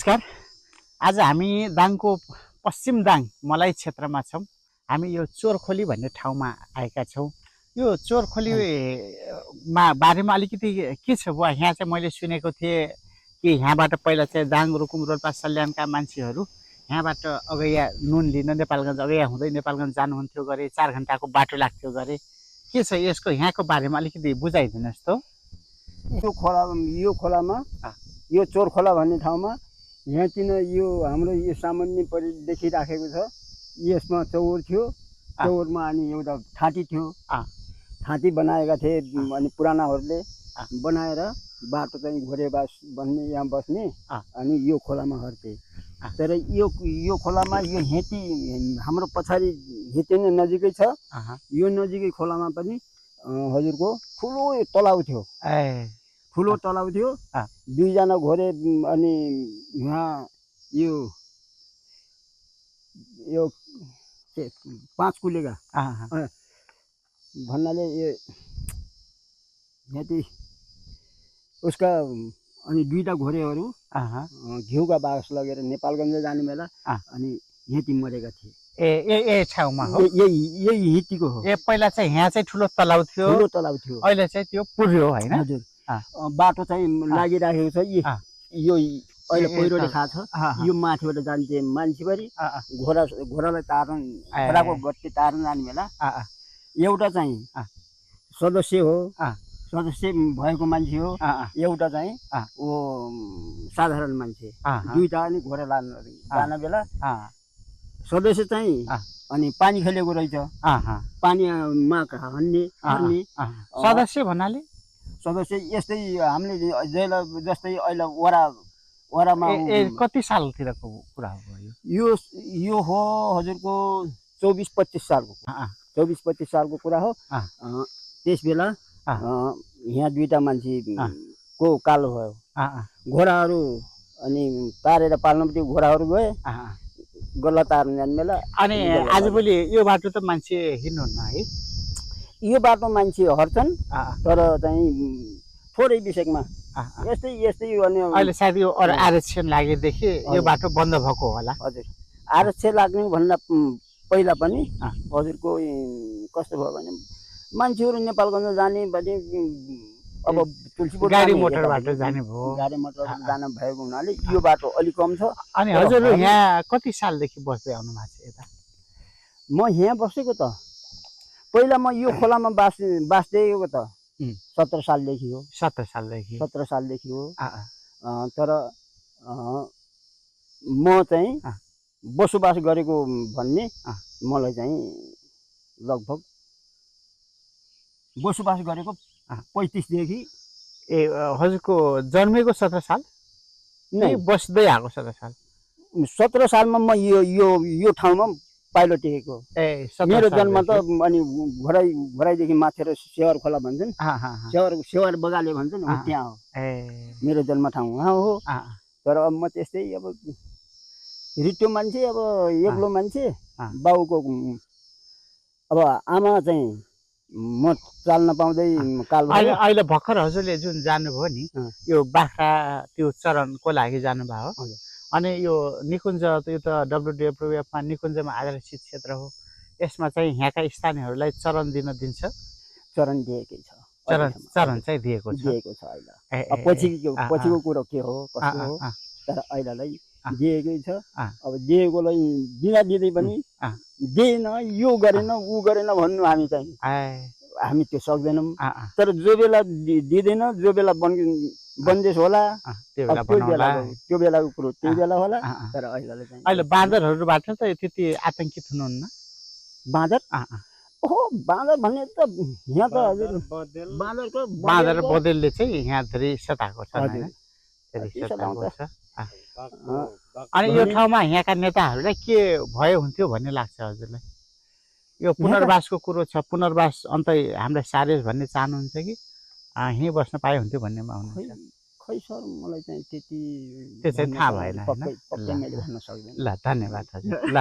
नमस्कार। आज हामी दाङको पश्चिम दाङ मलाई क्षेत्रमा छौँ। हामी यो चोरखोली भन्ने ठाउँमा आएका छौँ। यो चोरखोलीमा बारेमा अलिकति के छ बुवा? यहाँ चाहिँ मैले सुनेको थिएँ कि यहाँबाट पहिला चाहिँ दाङ रुकुम रोल्पा सल्यानका मान्छेहरू यहाँबाट अगैया नुन लिन नेपालगञ्ज अगैया हुँदै नेपालगञ्ज जानुहुन्थ्यो गरे, 4 घन्टाको बाटो लाग्थ्यो गरे। के छ यसको यहाँको बारेमा अलिकति बुझाइदिनुहोस् त। यो खोलामा यो चोर खोला भन्ने ठाउँमा यहाँ किन यो हाम्रो यो सामान्य देखिराखेको छ। यसमा चौर थियो, चौरमा अनि एउटा ठाँटी थियो, ठाँटी बनाएका थिए अनि पुरानाहरूले बनाएर बाटो चाहिँ घोरेबास भन्ने यहाँ बस्ने अनि यो खोलामा हर्थे। तर यो खोलामा यो हेती हाम्रो पछाडि हेती नै नजिकै छ। यो नजिकै खोलामा पनि हजुरको ठुलो तलाउ थियो, ठुलो तलाउ थियो। दुईजना घोरे अनि यहाँ यो 5 कुलेगा भन्नाले यो हेती उसका अनि दुईटा घोरेहरू घिउका बाकस लगेर नेपालगञ्ज जाने बेला अनि हेती मरेका थिए। ए ठाउँमा हो? यही हेतीको हो। पहिला चाहिँ यहाँ चाहिँ ठुलो तलाउ थियो, अहिले चाहिँ त्यो पुर्यो हैन? हजुर, बाटो चाहिँ लागिराखेको छ। यो अहिले पहिरोले खाछ। यो माथिबाट जान्थे मान्छेभरि घोडालाई तार्न, घोडाको गट्टी तार्न जाने बेला एउटा चाहिँ सदस्य हो, सदस्य भएको मान्छे हो, एउटा चाहिँ साधारण मान्छे, दुईटा अनि घोडा लान बेला सदस्य चाहिँ अनि पानी खेलेको रहेछ, पानीमा हान्ने। सदस्य भन्नाले सदस्य यस्तै हामीले जस्तै अहिले वरामा कति सालतिरको कुरा हो यो हो हजुरको 24-25 सालको, 24-25 सालको कुरा हो। त्यस बेला यहाँ दुईटा मान्छेको कालो भयो। घोडाहरू अनि तारेर पाल्नुपट्टि घोडाहरू गए, गल्ला तार्न जाने बेला। अनि आजभोलि यो बाटो त मान्छे हिँड्नुहुन्न है? यो बाटो मान्छे हर्छन्, तर चाहिँ थोरै विषयमा यस्तै अनि अहिले सायद यो आरक्षण लागेदेखि यो बाटो बन्द भएको होला। हजुर, आरक्षण लाग्ने भन्दा पहिला पनि हजुरको कस्तो भयो भने मान्छेहरू नेपालगञ्ज जाने भने अब तुलसीपुर गाडी मोटरबाट जाने भयो, गाडी मोटर जान भएको हुनाले यो बाटो अलिक कम छ। अनि हजुर यहाँ कति सालदेखि बस्दै आउनु भएको छ यता? म यहाँ बसेको त पहिला म यो खोलामा बाँच्दैको त 17 सालदेखि हो। 17 सालदेखि हो। तर म चाहिँ बसोबास गरेको भन्ने मलाई चाहिँ लगभग बसोबास गरेको 35 देखि। हजुरको जन्मेको 17 साल नै बस्दै आएको 17 साल? 17 सालमा म यो ठाउँमा पाइलो टेकेको। मेरो जन्म त अनि घोराइदेखि माथेर सेवार खोला भन्छन्, सेवार बगाले भन्छन्, त्यहाँ हो मेरो जन्म ठाउँ, वहाँ हो। तर अब म त्यस्तै अब रिटो मान्छे, अब एक्लो मान्छे। बाउको अब आमा चाहिँ म चाल्न पाउँदै काल भयो। अहिले भर्खर हजुरले जुन जानुभयो नि यो बाख्रा त्यो चरणको लागि जानुभयो, अनि यो निकुञ्ज यो त WWFमा निकुञ्जमा आदर्शित क्षेत्र हो, यसमा चाहिँ यहाँका स्थानीयहरूलाई चरण दिन्छ? चरण दिएकै छ, चरण चाहिँ दिएको छ अहिले। पछिको कुरो के हो कस्तो हो, तर अहिलेलाई दिएकै छ। अब दिएकोलाई दिँदै पनि दिएन, यो गरेन ऊ गरेन भन्नु हामी त्यो सक्दैनौँ। तर जो बेला दिँदैन, जो बेला बन्देज होला त्यो बेलाको कुरो त्यही बेला होला। तर अहिले बाँदरहरूबाट त त्यति आतंकित हुनुहुन्न? बाँदर बाँदर भन्ने त यहाँ त हजुर बाँदर बँदेलले चाहिँ यहाँ धेरै सताएको छ। अनि यो ठाउँमा यहाँका नेताहरूलाई के भए हुन्थ्यो भन्ने लाग्छ हजुरलाई? यो पुनर्वासको कुरो छ, पुनर्वास अन्तै हामीलाई सारेस् भन्ने चाहनुहुन्छ कि यहीँ बस्न पाए हुन्थ्यो भन्नेमा हुनुहुन्छ? खै सर, मलाई चाहिँ त्यो चाहिँ थाहा भएन। ल धन्यवाद हजुर। ल